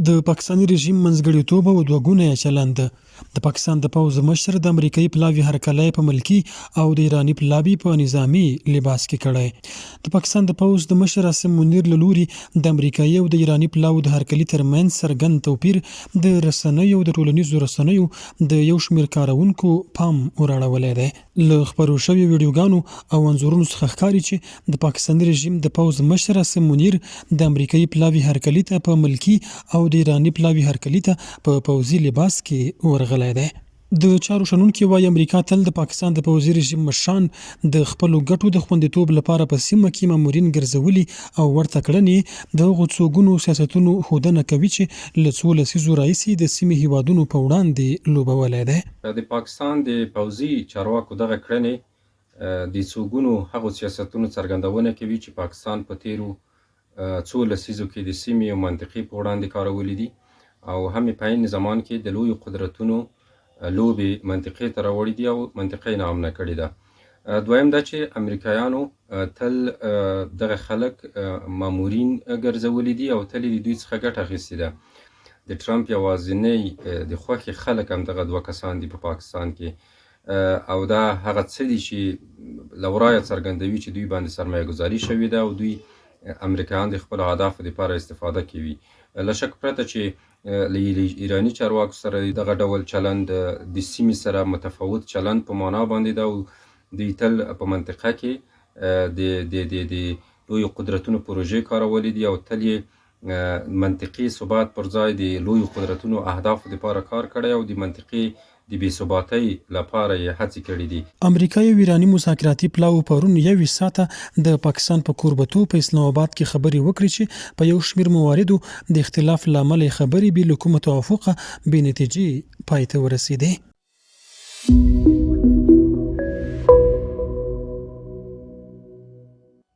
د پاکستاني رژیم منځګړیتوب او دوه ګونی چلند، د پاکستان د پوځ مشر د امریکايي پلاوي هرکلی په ملکي او د ایراني پلاوي په نظامي لباس کې کړی. د پاکستان د پوځ د مشر عاصم منیر له لوري د امریکايي او د ایراني پلاوو د هرکلي ترمنځ څرګند توپیر د رسنیو او د ټولنیزو رسنیو د یو شمېر کاروونکو پام وراړولی دی. له خپرو شویو ویډیوګانو او انځورونو څخه ښکاري چې د پاکستاني رژیم د پوځ مشر عاصم منیر د امریکايي پلاوي هرکلي ته په ملکي او د ایراني پلاوي هرکلي ته په پوځي لباس کې ورغلی دی. د چارو شنونکي وايي، امریکا تل د پاکستان د پوځي رژیم مشران د خپلو ګټو د خوندیتوب لپاره په سیمه کې مامورین ګرځولي او ورته کړنې یې د هغو څو ګونو سیاستونو ښودنه کوي چې له څو لسیزو راهیسې د سیمې هیوادونو په وړاندې لوبولی دی. د پاکستان د پوځي چارواکو دغه کړنې د څو ګونو هغو سیاستونو څرګندونه کوي چې پاکستان په تېرو څو لسیزو کې د سیمې او منطقې په وړاندې کارولي دي او هم یې په عین زمان کې د لویو قدرتونو لوبې منطقې ته راوړي دي او منطقه یې ناامنه کړې ده. دویم دا چې امریکایانو تل دغه خلک مامورین ګرځولي دي او تل یې د دوی څخه ګټه اخیستې ده. د ټرمپ یوازینی د خوښې خلک همدغه دوه کسان دي په پاکستان کې او دا هغه څه دي چې له ورایه څرګندوي چې دوی باندې سرمایه ګذاري شوې ده او دوی امریکایان د خپلو اهدافو لپاره استفاده کوي. له شک پرته چې له ایراني چارواکو سره دغه ډول چلند د سیمې سره متفاوت چلند په معنا باندې ده او دوی تل په منطقه کې د د د د لویو قدرتونو پروژې کارولې دي او تل یې منطقي ثبات پر ځای د لویو قدرتونو اهدافو لپاره کار کړی او د منطقې د بې ثباتۍ لپاره یې هڅې کړې دي. امریکايي او ایراني مذاکراتي پلاوو پرون 21 ساعته د پاکستان په کوربتوب په اسلام اباد کې خبرې وکړې چې په یو شمېر مواردو د اختلاف له امله یې خبرې بې له کومه توافقه بې نتیجې پای ته ورسېدې.